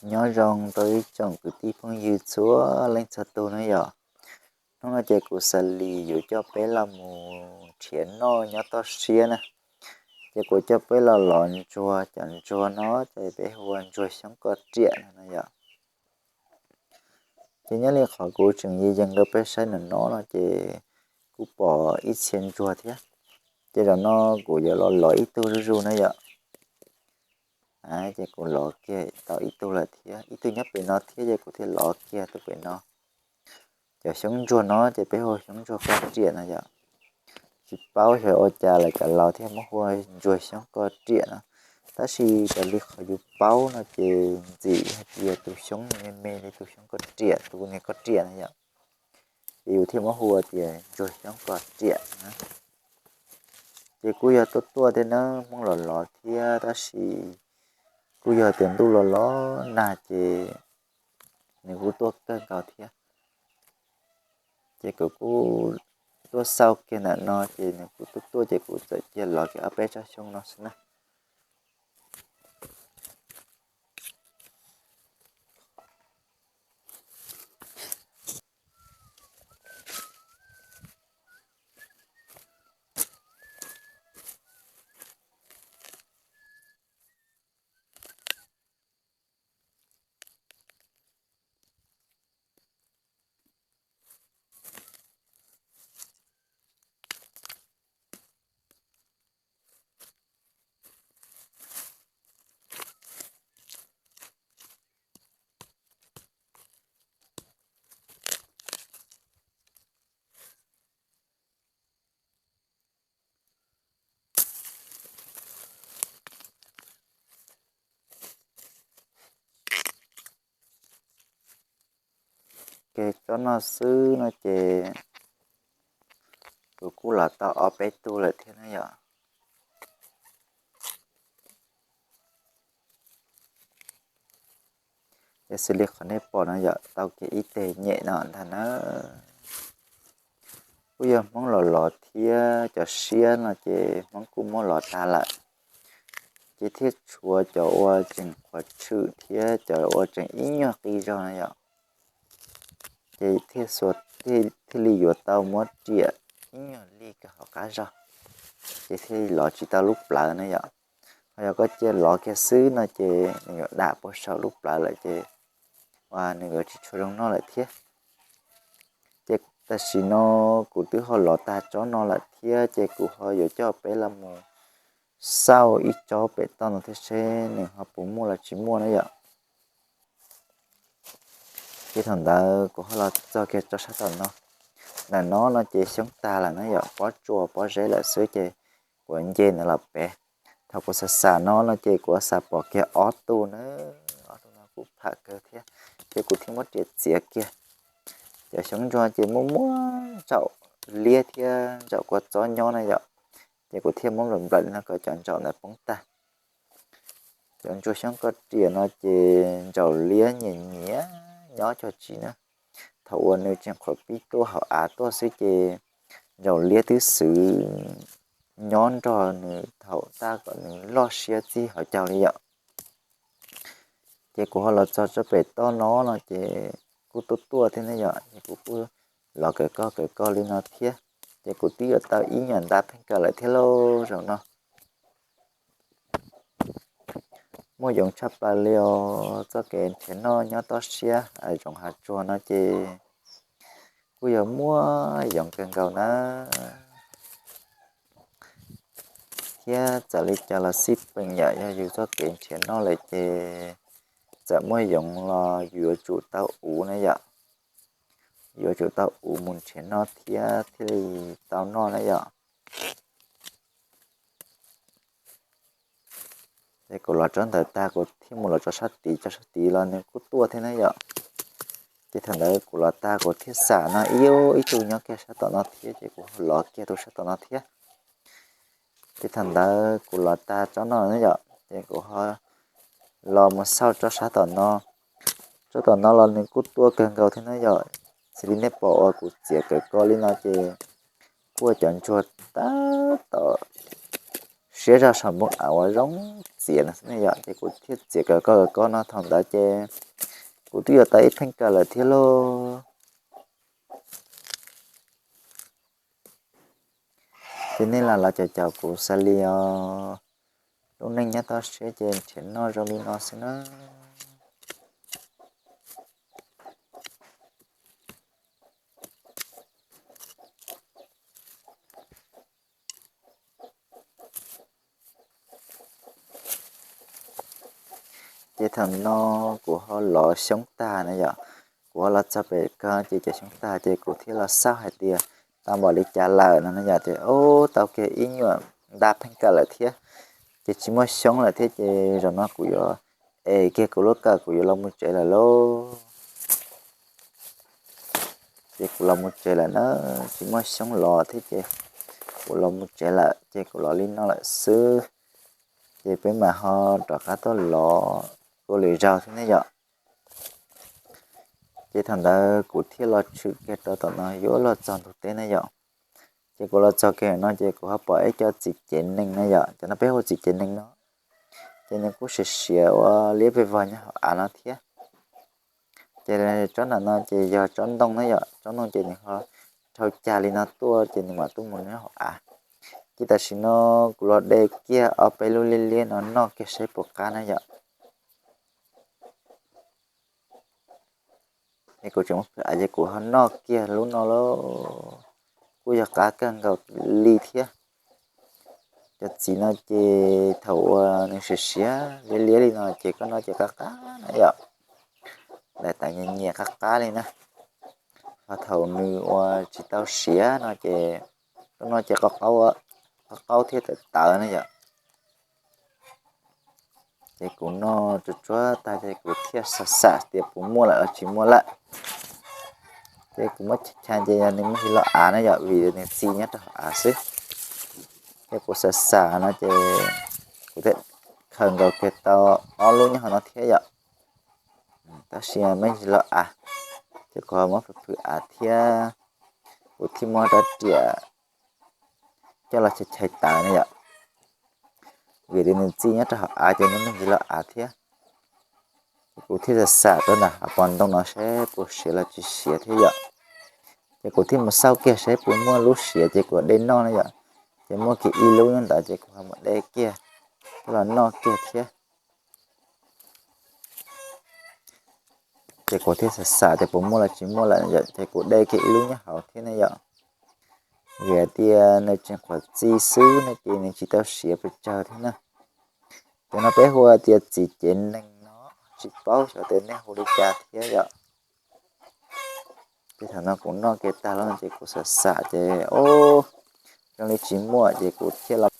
Nyob zoo rau ib tsoom kwv tij phooj ywg txhua leej txhua tus na yom. Hnub no ces kuv xav li yuav coj peb los mus nrhiav noj nyob toj siab na. Ces kuv coj peb los lov ntsuag, cov ntsuag no ces peb hu ua ntsuag xyoob koj riam no na yom. Ces nyob li qhov kuv tseem yees rau peb saib no no no ces kuj pom ib txhia ntsuag thiab. Ces zaum no kuv yuav los lov ib tug zuj zus na yom. Ces kuv lov kiag tau ib tug lawm thiab, ib tug nyob pem no thiab ces kuv thiaj lov kiag tus pem no. Cov xyoob ntsuag no ces peb hu xyoob ntsuag koj riam no yom. Tsis paub xyov ua cas lawv cov laus thiaj muab hu ua ntsuag xyoob koj riam no. Tab sis raws li qhov yus paub no ces ntxim hais tias tus xyoob me me li tus xyoob koj riam, tus niag koj riam no yom. Ces yus thiaj muab hu ua tias ntsuag xyoob koj riam na. Ces kuj yog tuaj tuaj thiab na, Hmoob los lov thiab tab sis kuj yog tias ntuj los los nag ces nws kuj tuaj kawg nkaus thiab. Ces kuv kuj tuaj xauj kiag ntawm no ces nws kuj tuaj tuaj ces kuv txawm cia lov kiag ob peb tsob xyoob no xwb na. Ces tsob no xwb no ces kuv kuj lov tau ob peb tug lawm thiab na yom. Ces xws li qhov nej pom no yom, tau kiag ib teg nyem no ntag na. Kuj yog Hmoob los lov thiab, cov siab no ces Hmoob kuj muab lov tag lawm. Ces thiaj tshuav cov uas tseem qhuav tshwm thiab cov uas tseem ib nyuag qis zog na yom. Ces thiaj li yuav tau muab riam ib nyuag li kawg hauv qab zog, ces thiaj li lov tsis tau lub plawv na yom. Ho yog koj cia lov kiag xwb no ces nws yuav dam puag saum lub plawv lawm ces uas nws yuav tsis tshua zoo noj lawm thiab. Ces tam sim no kuv twb ho lov tag tsob no lawm thiab ces kuv ho yuav coj peb los mus xauj ib tsob pem toj no thiab seb nws ho puas muaj los tsis muaj na yom. Ces thaum ntawd kuv ho los txog kiag tsob sab tom no. Ntawm no no ces xyoob tag lawm na yom, pob tsuas pob zeb lawm xwb ces kuv nce ntawd los pem. Thaum kuv xav xav no no ces kuv xav pom kiag ob tug na, ob tug no kuj pham kawg thiab, ces kuv thiaj muab riam txiav kiag. Cov xyoob ntsuag ces muaj muaj ntsaum liab thiab ntsaum kua txob nyob na yom, ces kuv thiaj muab nplawm nplawm li no kom cov ntsaum ntawd poob tag. Cov ntsuag xyoob koj riam no ces ntsaum liab nyias nyias nyob cog tsis na. Thaum uas nws tseem qhuav pib tuaj hauv av tuaj xwb ces ntsaum liab twb xwv nyob nrog nws thaum tab kom nws loj siab txij hauv caug li yom. Ces kuv ho los txog tsob pem toj no no ces kuj tuaj tuaj thiab ne yom, ces kuv kuj lov kawg koj kawg koj li no thiab. Ces kuv twb yuav tau ib nyuag ntab pheej kawg lawm thiab lauj zaum no. Muaj yoov tshaj plaws li os, txoj kev nrhiav noj nyob toj siab zoov hav tsuag no ces kuj yog muaj yoov kawg nkaus na. Thiab txawm li cas los xij peem yam yog yus txoj kev nrhiav noj lawm ces txawm muaj yoov los yus yuav tsum tau uv na yom. Yuav tsum tau uv mus nrhiav noj thiab thiaj li tau noj na yom. Ces kuv los tsob ntawd tag kuv thiaj mus los tsob sab tid, tsob sab tid los nws kuj tuaj thiab na yom. Ces thaum ntawd kuv los tag kuv thiaj xam no ib, ib tug nyob kiag sab tom no thiab ces kuv ho los kiag tus sab tom no thiab. Ces thaum ntawd kuv los tag tsob no na yom, ces kuv ho los mus xauj tsob sab tom no. Tsob tom no los nws kuj tuaj kawg nkaus thiab na yom. Xws li nej pom uas kuv txiav kawg koj li no ces kuj cov ntsuag tab tom siab zog saum npoo av uas zoo txias no xwb ne yom. Ces kuv thiaj txiav kawg koj kawg koj no, thaum ntawd ces kuv twb yuav tau ib pheej kawm lawm thiab lauj. Ces nej los los caum caum kuv xav li os. Lub neej nyob toj siab ces nrhiav noj zoo li no xwb na. Ces thaum no kuv ho lov xyoob tag na yom, kuv ho los txog pem ko ces cov xyoob tag ces kuv thiaj los xauj hais tias tau npaum li cas lawm no na yom. Ces ub, tau kiag ib nyuam nta pheej kawm lawm thiab, ces tsis muaj xyoob lawm thiab. Ces zaum no kuv yuav es kiag kuv lub kawm, kuv yuav los mus tsev lawm lauj. Ces kuv los mus tsev lawm na, tsis muaj xyoob los thiab ces kuv los mus tsev lawm. Ces kuv los li no lawm xwb, ces peb mam ho rov qab tuaj los ua lwm zaus thiab ne yom. Ces thaum ntawd kuv thiaj los tshwm kiag rau tom no yuav luag txog ntug teb na yom. Ces kuv los txog kiag no ces kuv ho pom ib co txiv cev nees na yom, cov no peb hu txiv cev nees no. Ces nws kuj siav siav ua liab pes vog nyob hauv av no thiab. Ces tsob nram no ces yog tsob ntoo na yom, tsob ntoo ces nws ho dhau cag li no tuaj ces nws mam tuaj mus nyob hauv av. Ces tam sim no kuv los de kiag ob peb lub liab liab no noj kiag saib puas qab na yom. Es kuv tseem muab phwm av ces kuv ho noj kiag lub no lauj, kuj yog qab kawg nkaus li thiab. Cov txiv no ces thaum uas nws siav siav liab liab li no ces koj noj ces qab qab na yom, daim tawv nyias nyias qab qab li na. Ho thaum nws ua tsis tau siav no ces koj noj ces qab qaub thiab tawv tawv na yom. Ces kuv noj tsuag tsuag tag ces kuv thiaj xam xam tias puas muaj lawm los tsis muaj lawm. Ces kuv muab chais chais ces yog nws muaj ntsis los av na yom, vim nws txi nyob rau hauv av xwb. Ces kuv xam xam no ces kuv thiaj khaws nkaus kiag tau ob lub nyob hauv no thiab yom. Tab sis muaj ntsis los av, ces kuv ho muab phwm phwm av thiab, kuv thiaj muab rab riam coj los chais chais tawv na yom. Vim tias nws txi nyob rau hauv av ces nws muaj ntsis los av thiab. Ces kuv thiaj xam xam rau ntawm hav pos ntoo no saib puas siav los tsis siav thiab yom. Ces kuv thiaj mus xauj kiag saib puas muaj lub siav ces kuv de noj na yom. Ces muaj kiag ib lub nyob ntawd ces kuv ho mus de kiag coj los noj kiag thiab. Ces kuv thiaj xam xam tias puas muaj los tsis muaj lawm yom, ces kuv de kiag ib lub nyob hauv thiab ne yom. Vim hais tias nws tseem qhuav txi xwb no ces nws tsis tau siav pes tsawg thiab na. Cov no peb hu tias txiv cev nees no, tsis paub xyov tias nej hu li cas thiab yom. Ces thaum no kuv noj kiag tag lawm no ces kuv xam xam ces ub, zoo li tsis muaj ces kuv thiaj los